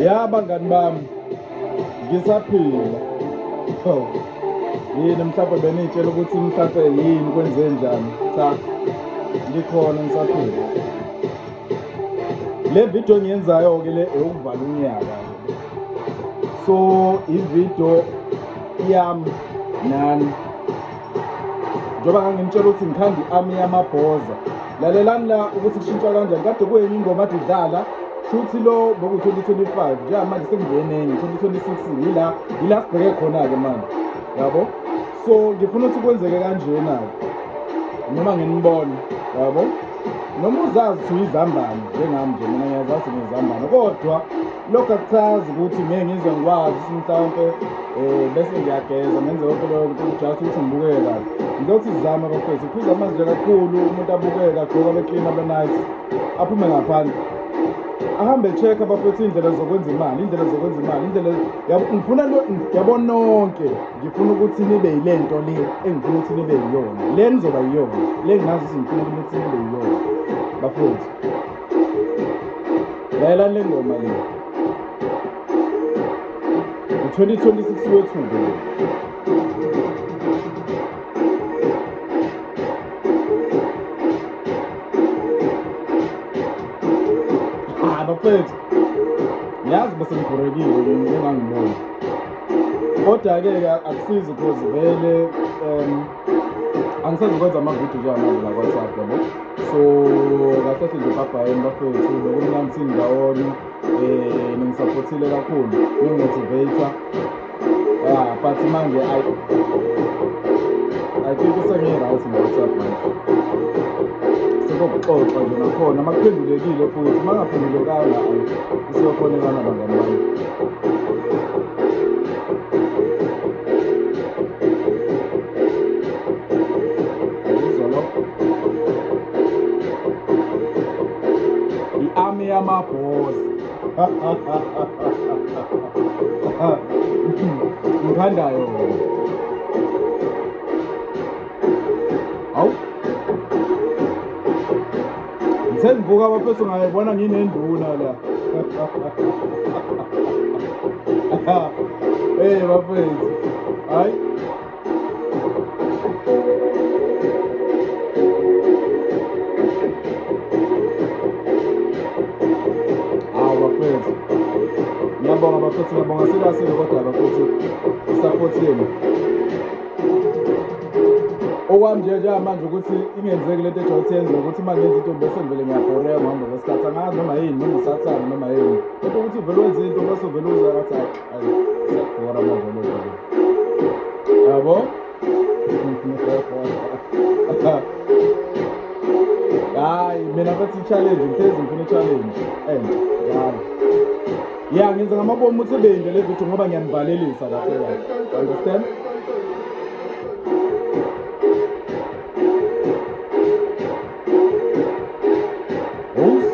Ya bangani bami, ngisaphila. Yini mhlawumbe benitshela ukuthi mhlawumbe yini kwenze njani? Cha, ngikhona ngisaphila. Le video engiyenzayo ke le eyokuvala unyaka. So ivideo yami nani njengoba ngangimtshela ukuthi ngikhanda i-army yamabhoza. Lalelani la ukuthi kushintsha kanjani. Kade kuyenye ingoma ade idlala shuthi lo boku-2025, njengamanje sekungene enye 2026. Yila sibheke khona-ke manje, yabo. So ngifuna ukuthi kwenzeke kanjena-ke, noma nginibone, yabo. Noma uzazi ukuthi uyizambane njengami nje, mina ngiyazazi ngiyizambane, kodwa lokho akuchazi ukuthi ngeke ngize ngikwazi ukuthi mhlawumpe bese ngiyageza ngenze yonke leyo nto just ukuthi ngibukeke kahle. Ngizothi sizame bafethu, uphuza amanzi nje kakhulu, umuntu abukeke, agqoke abe clean, abe nice, aphume ngaphandle, ahambe check bafethu indlela zokwenza imali, indlela zokwenza imali, indlela yabo. Ngifuna yabo nonke, ngifuna ukuthi nibe yile nto le engifuna ukuthi nibe yiyona, le nizoba yiyona le ngingazi ukuthi ngifuna ukuthi nibe yiyona bafethu. Lalelani le ngoma le, u-2026 wethu-ke lo. Ah, bafethu, ngiyazi bese ngibhorekile ngingangiboni, kodwa-ke akusizi cause vele angisezukwenza amavidiyo njengamanje la ku-WhatsApp, yabo. So kahle kahle nje bhabhayeni bafethu, bekumnandi sindawonye, ningisaphothile kakhulu, ningimotivate. Yeah, but manje I think sengi-right nge-WhatsApp manje. Sekuxoxa nje nakhona uma kuphendulekile, futhi uma ngaphendulekanga isiyofonelana bangani bami. Yizwa lokho, i-army yamabhoza ngikhanda yona. Hawu, ngithe ngivuka bafethu ngayibona nginenduna la. Hey bafethu, hayi, hawu bafethu, ngiyabonga bafethu, ngiyabonga seriously, kodwa bafethu i-support yenu. Okwami nje njengamanje ukuthi ingenzeki lento ejwayele ukuthi yenzeke, ukuthi uma ngenza into bese ngivele ngiyabhoreka ngokuhamba kwesikhathi. Angazi noma yini, noma usathane noma yini, kodwa ukuthi uvele wenze into bese uvele uzwa ngathi hayi hayi, siyabhora manje lokho nje, yabo. Hayi mina mfethu, i-challenge ngihlezi ngifuna i-challenge entsha njalo. Ya, ngenza ngamabomu ukuthi ibe yinde le video ngoba ngiyanivalelisa kahle kahle, understand? Who's?